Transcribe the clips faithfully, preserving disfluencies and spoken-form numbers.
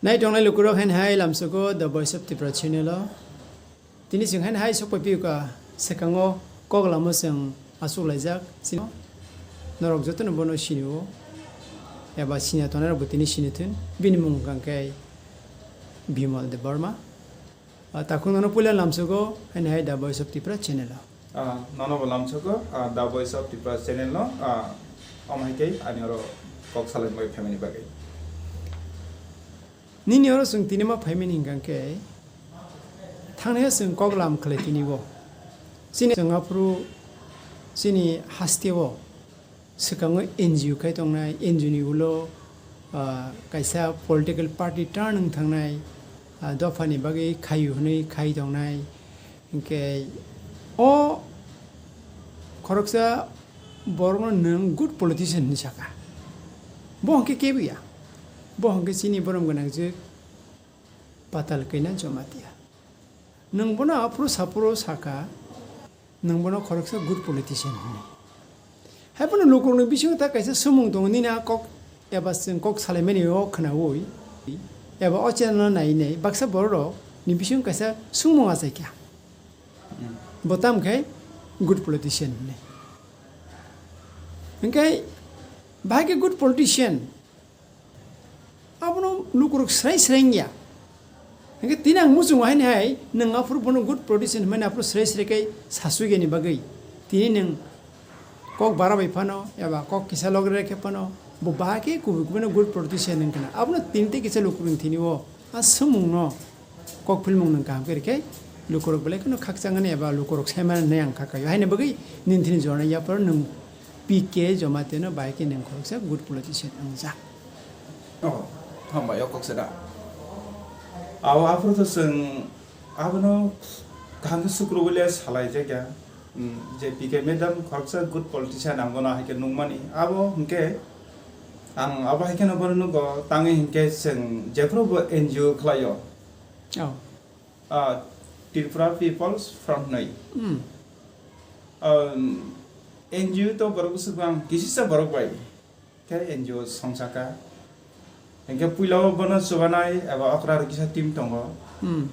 Nai tongnai lukurok haino hai lamsogo The Voice of Tripura channel o. Tini chwng haino hai sokpaipiuka swkango kok lama chwng achuk laijak. Chini norok jotono bono sinio eba sinya tongnai rokbo tini sinithun. Bini mung hwnkha khe Bimal Debbarma. Ah, takhuk nono puila lamsogo haino hai The Voice of Tripura channel o. Ah, nono bo lamsogo, ah, The Voice of Tripura channel no, ah, omo hai khe ani oro kok salaimani bagwi. Nini oro chwng tini ma phaimani hwnkha khe, thangnai chwng kok lam khlai tini bo. Chini chwng aphuru chini haste o swkango N G O khai tongnai, N G O ni ulo, ah, kaisa political party turn wng thangnai, ah, dophani bagwi khaio hwnwi khai tongnai. Hinkhe o khoroksa borokno nwng good politician hinwi saka. Bo hinkhe kebo ya. Bo hinkhe chini borom gwnang jwk Patal Kanya Jamatia. Nwng bono aphuru saphuru saka, nwng bono khoroksa good politician hinwi. Hai phano lukurokni bisingo ta kaisa swngmung tongo, nini a kok eba chwng kok salaimani o khwnaui, eba o channel no nai nai baksa borok rok ni bisingo kaisa swngmung achaikha. Hmm. Bo tamo khe good politician hinwi. Hinkhe bahai khe good politician, abono lukurok srai srai wngya. Hinkhe tini ang muchungo haini hai, nwng aphuru bono good politician hwnmani aphuru srai srai khe sasugya ni bagwi. Tini nwng kok bara bai phano, eba kok kisa logre khe phano, bo bahai khe kubui kubui no good politician wngkha na. Abono tini tei kisa lukurok thini o, a swngmung no kok philmung nwng kaham khe rikhe, lukurok belai kheno khakchangani eba lukurok saimani nai ang kha kaio. Haini bagwi nini thini jornai yaporo nwng P K Jamatia no bahai khe nwng khoroksa good politician wngjak. Oh, hambai, o kok se da. Abo aphuru to chwng abono kaham khe sukru bole salai jakya. Hmm, je P K madam khoroksa good politician ang bono hai khe nukmani. Abo hinkhe ang abo hai kheno bono nugo, tangwi hinkhe chwng jephuru bo N G O khlaio. Oh. Ah, Tripura People's Front hwnwi. Hmm. Um, N G O to borok bwswk bang, kisisa borok bai khe N G O songchakha. Hinkhe puila o bono chubanai eba okra rok kisa team tongo. Hmm.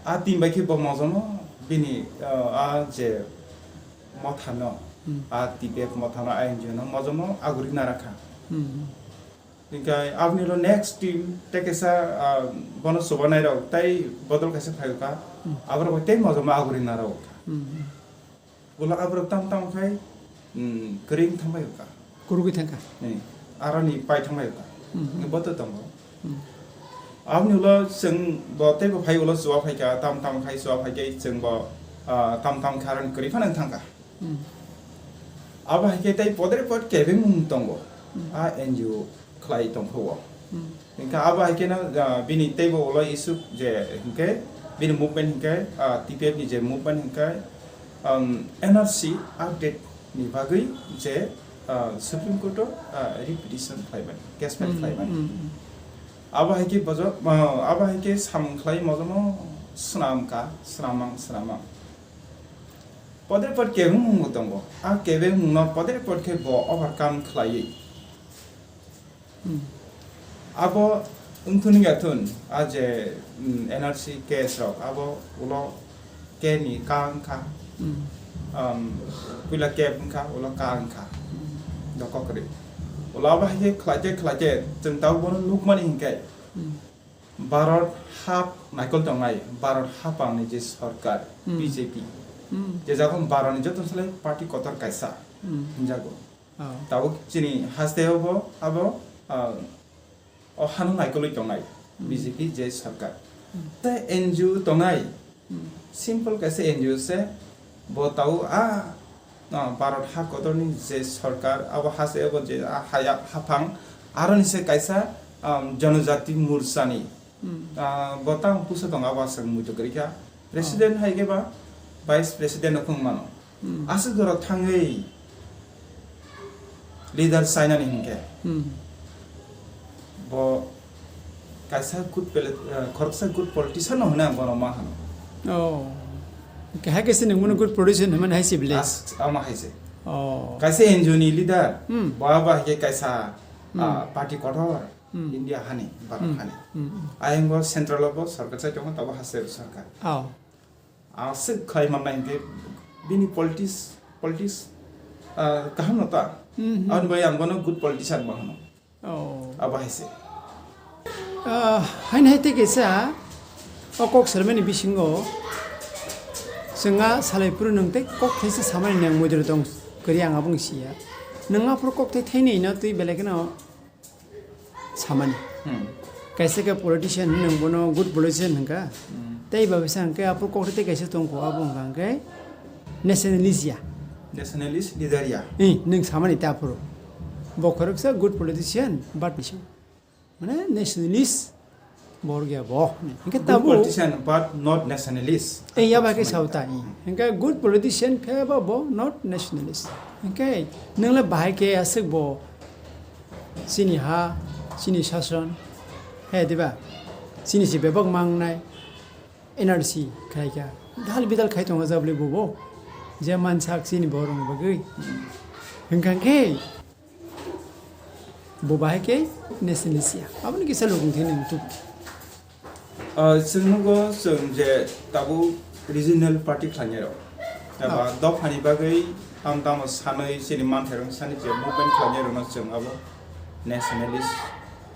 A team bai khe bo mojomo bini, ah, a je mothano, Hmm. a T P F mothano, a N G O no mojomo aguri narakha. Hmm. Hinkhe aboni ulo next team tei kaisa, ah, bono chubanai rok tei bodol kaisa phaikha. Hmm. Aborok bai tei mojomo aguri narok. Hmm. Ulo aborok tam tam khai, hmm, kwrwi thangbai kha. Kurugwi thangkha. Ni, aroni pai thangbai kha. Hmm. Ni boto tongo. Hmm. Aboni ulo chwng bo tei bo phai ulo chuba phaikha, tam tam khai chuba phaikhe chwng bo, ah, tam tam khe aroni kwrwi phano thangkha. Hmm. Abo hai khe tei podre pod kebengmung tongo. Hmm. A N G O khlai tongkha o. Hmm. Hinkhe abo hai kheno, ah, bini teibo ulo issue je hinkhe bini movement hinkhe, ah, T P F ni je movement hinkhe, um, N R C update ni bagwi je, ah, Supreme Court o, ah, repetition khlaimani, case file Hmm, khlaimani. Hmm, hmm. Abo hai khe bojo, ah, abo hai khe samung khlai mojomo swnam ka, swnamang, swnamang. Podre pod kebengmung bo tongo. A kebengmung no podre pod khe bo overcome khlaiwi. Hmm. Abo wngthun wngya thun, a je, mm, N R C case rok, abo ulo ke ni ka wngkha. Hmm. Um, puila ke wngkha, ulo ka wngkha. Hmm. Doko kwrwi. Ulo abo hai khe khlaite khlaite, chwng tabuk bono nukmani hinkhe. Hmm. Bharat hap naikol tongnai, Bharat hapang ni je sarkar, Hmm. B J P. Hmm. Je jagon Bharat ni joto salai party kotor kaisa Hmm. hinjago. Oh. Tabuk chini haste o bo abo, ah, o hano naikolwi tongnai Hmm. B J P je sarkar. Hmm. Tei N G O tongnai, Hmm. simple kaisa N G O se, bo tabuk a, ah, Bharat ha kotorni je sarkar, abo hase abo je, ah, haya, haphang, aroni se kaisa, um, Janajati Morchani, Hmm. ah, bo tang pusa tongo, abo aswk muitu kwrwi kha. President Oh. hai khe ba, Vice President no phung mano. Hmm. Aswk jorao thangwi leader chainani hinkhe. Hmm. Bo kaisa good poli-, eh, khoroksa good politician no hwnwi ang bono ma hano. Oh. Keha khe se nwng bono good politician hwnmani hai se bile? As-, ama hai se. Oh. Kaisa N G O ni leader, Hmm. bo abo hai khe kaisa Hmm. Ah, party kotor Hmm. India hani, Bharat Hmm. hani. Hmm, hmm. Ayang bo central o bo sarkar chai tongo, tabo haste sarkar. Oh. Aswk khai manna hinkhe bini politics, politics, ah, kaham no ta. Hmm, hmm. Aboni bai ang bono good politician ma hwno. Oh. Abo hai se. Ah, haini hai tei kaisa o kok sermani bisingo chwng a salai phuru nwng tei kok thaisa samani nang mujra tong kwrwi ang abo wng siya. Nwng aphuru kok thai thainwi no twi belai kheno samani. Hmm. Kaisa khe politician hwnwi nwng bono good politician hwnkha. Hmm. Tei ba bisa hwnkhe aphuru kok thai tei kaisa tongkho abo hwnkha hwnkhe nationalist ya. Nationalist leader ya. Eh, nwng samani ta aphuru. Bo khoroksa good politician, but mane nationalist borok ya bo. Hwnkhe good tabuk politician, but not nationalist. Eh, ya bai khe sao ta, eh. Hwnkhe good politician khe ba bo not nationalist. Hwnkhe nwng le bahai khe aswk bo chini ha, chini sason, he diba? Chini si bebak mangnai. N R C khai kha. Dal bidal khai tongo jabli bobo. Je mansak chini borok ni bagwi. Hwnkha khe bo bahai khe nationalist ya. Aboni kisa lukung thani mutu. Ah, chwng nugo chwng je tabuk regional party khlainai rok. Eba Ah. Dophani bagwi tam tamo sanwi chini manthairok sani je movement khlainai rokno chwng abo nationalist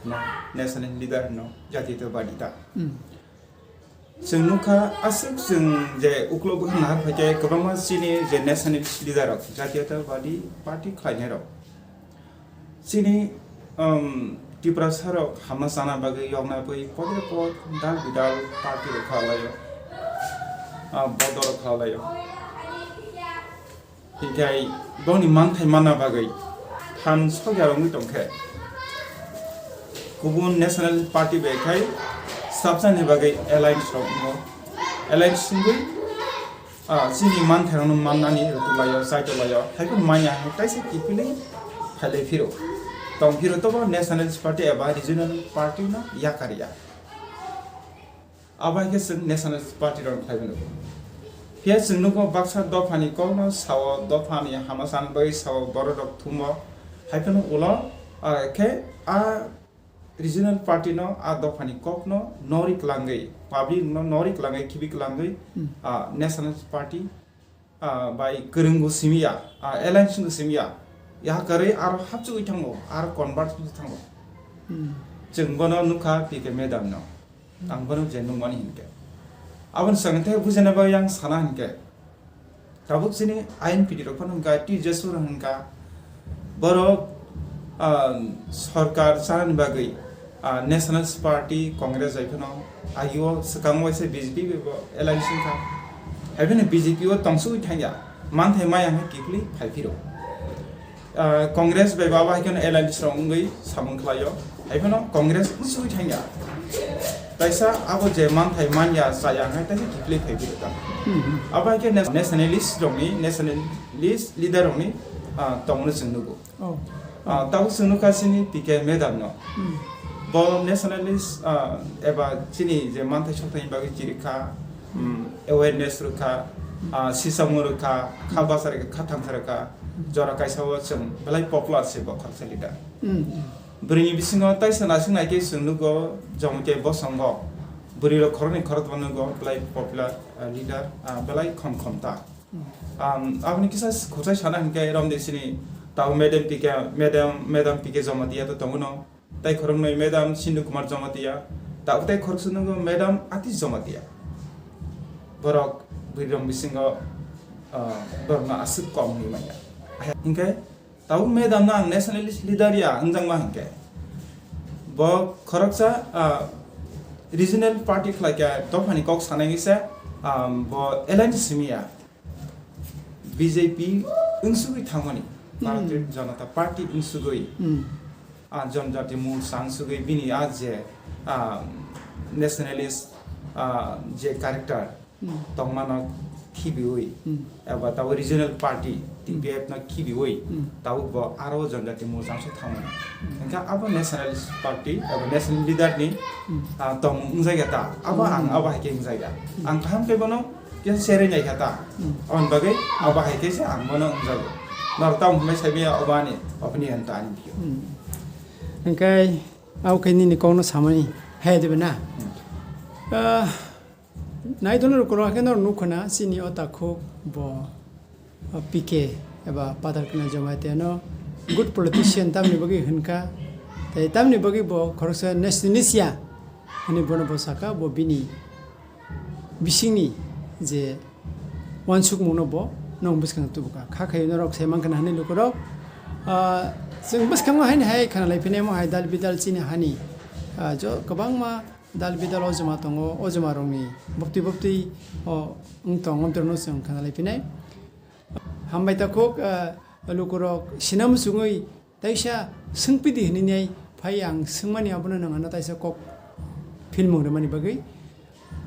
no, national leader no, jatiyatabadi ta. Hmm. Chwng nukha, aswk chwng je ukulok bwkhak nahar phaikhe kwbangma chini je nationalist leader rok, Jatiyatabadi Party khlainai rok. Chini, um, Tiprasa rok hamna chana bagwi yokna bagwi podre pod dal bidal party rok kha laio. Ah, bodol rok kha laio. Hinkhe bongni manthai manna bagwi than sokya rwngwi tongkhe, kubun national party bai khai swrapsani bagwi alliance rok wngo. Alliance wngwi, ah, chini manthairokno mannani rwtwk laio, chaitwk laio, haiphano manya hwnwi kaisa kiphilwi phailai phiro. Tong phiro tobo national party eba regional party no yakar ya. Abo hai khe chwng national party rok khlai mano. Phiya chwng nugo baksa dophani kokno sao, dophani hama sana bagwi sao, borok rok thumo. Hai phano ulo, ah, khe a regional party no a dophani kokno nori kwlangwi, public no nori kwlangwi, khibi kwlangwi, Hmm. ah, national party ah, bai kwrwngbo simi ya, ah, alliance bo simi ya, ya kwrwi aro hapchugwi thango, aro convert wngwi thango. Hmm. Chwng bono nukha P K madam no. Hmm. Ang bono je nukmani hinkhe. Aboni swkang tei bujana bagwi ang sana hinkhe. Tabuk chini I N P T rok phano hwnkha, T Jeswar hwnkha, Borok, ah, sorkar chanani bagwi, ah, Nationalist Party, Congress hai phano agio swkango waisa B J P bai bo alliance wngkha. Hai phano B J P o tongsugwi thangya, manthai maya hwnwi kiphilwi phai phiro. Ah, Congress bai bo abo hai kheno alliance rok wngwi samung khlaio. Hai phano Congress wngsugwi thangya. Kaisa abo je manthai manya chaya hwnwi kaisa kiphilwi phai phiro ta. Hmm, hmm. Abo hai khe nas-, nationalist rokni, nationalist leader rokni, ah, tongmani chwng nugo. Oh. Ah, tabuk chwng nukha chini P K madam no. Hmm. Bo nationalist, ah, eba chini je manthai sokthai bagwi chirikha, hmm, awareness rwkha, ah, sisamung rwkha, kha basa rwkha, kha thamsa rwkha, jora kaisa o chwng belai popular se bo khoroksa leader. Hmm. Bwrwini bisingo taisa naising naikhe chwng nugo Jamatia bosongo bwrwi rok khoroknwi khorokthoma nugo belai popular, ah, leader, ah, belai khom khom ta. Hmm. Am, aboni kisa khoroksa sana hinkhe romde sini tabo madam P K, madam, madam P K Jamatia to tongo no. Tai khoroknwi madam Sindhu Kumar Jamatia, tabo tai khoroksa nugo madam Atish Jamatia. Borok bwrwi rok bisingo, ah, borokno aswk kom hinwi manya. Hinkhe Tabuk madam no ang nationalist leader ya wngjakma hinkhe. Bo khoroksa, ah, regional party khlaikha dophani kok sanai se, ah, bo alliance simi ya. B J P wngsugwi thangmani. Hmm. Bharatiya Janata Party wngsugwi. Hmm. Ah, Janjati Morcha wngsugwi bini ah je, ah, nationalist, ah, je character. Hmm. Tongmano khibiwi, Hmm. eba tabuk regional party, Hmm. T P F no khibiwi, Hmm. tabuk bo aro Janjati Morcha wngsa thangmani. Hmm. Hwnkhe abo nationalist party, eba national leader ni, Hmm. ah, tongmung wngjakya ta, abo Hmm. ang abo hai khe wngjakya. Hmm. Ang kaham khe bono kisa cherwi naikha ta, Hmm. aboni bagwi abo hai khe se ang bono wngjago. Norok tamo hwnwi saimanya abo ani opinion ta ani view. Hmm. Hingkai, au khe nini kokno samani. Hai dibe na? Ah, nai dono rukoro khe nor nukho na, chini o takhuk bo, ah, P K eba Padal Kena Jamatia no good politician tamni bagwi hwnka. Tai tamni bagwi bo khoroksa nationalist ya. Ani bono bo saka bo bini bisingni je uansukmungno bo nong bwskang tubukha. Kha khayo norok sai mankha na hwnwi lukurok, ah, chwng bwskango haino hai khana lai phinai mo hai dal bidal chini hani, ah, jo kwbangma dal bidal o joma tongo, o joma rokni boptwi boptwi o wng tong omtwrwngno chwng khana lai phinai. Hambai takhuk, ah, lukurok sinam chungwi Taisa swngpidi hwnwi nai phai ang swngmani abono nwng ano taisa kok philmung rwmani bagwi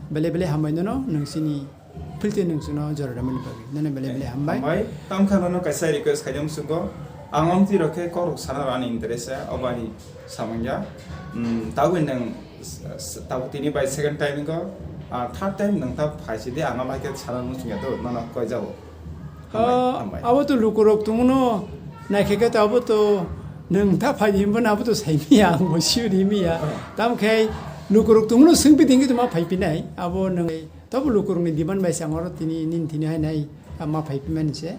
belai belai hambai nono nwng chini philti nwng chwngno jora rwmani bagwi nono belai belai hambai. Hambai, tamkha nono kaisa request khaidi muchungo, ang omtwi rok khe kok rok sana rwani interest ya, obani samung ya. Hmm, tabukni nwng s-, s-, tabuk tini bai second time go, ah, third time nwng ta phaisidi ang abo hai khe sana muchung ya do, nono koi jabo. Hambai, ah, hambai. Abo to lukurok tongmano naikhe khe to abo to nwng ta phai himbo na abo to saimiya, ang bo sure himiya. Ah. Tamo khe lukurok tongmano swngpi tingwi to ma phai pinai. Abo nwng tabo lukurokni demand bai se ang oro tini, nini tini hai nai, ah, ma phai pimani se.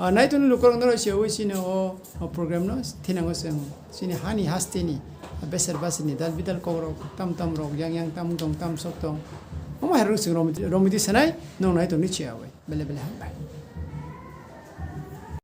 Ah, nai to lukurok norok se wi sino o, o program no thinango chwng chini hani hasteni, ah, beser basini dal bidal kokrok tam tam rok yang yang tam tong tam sok tong. Omo hai rok chwng romiti, romiti sanai nong nai to ni chiya wi. Belai belai hambai.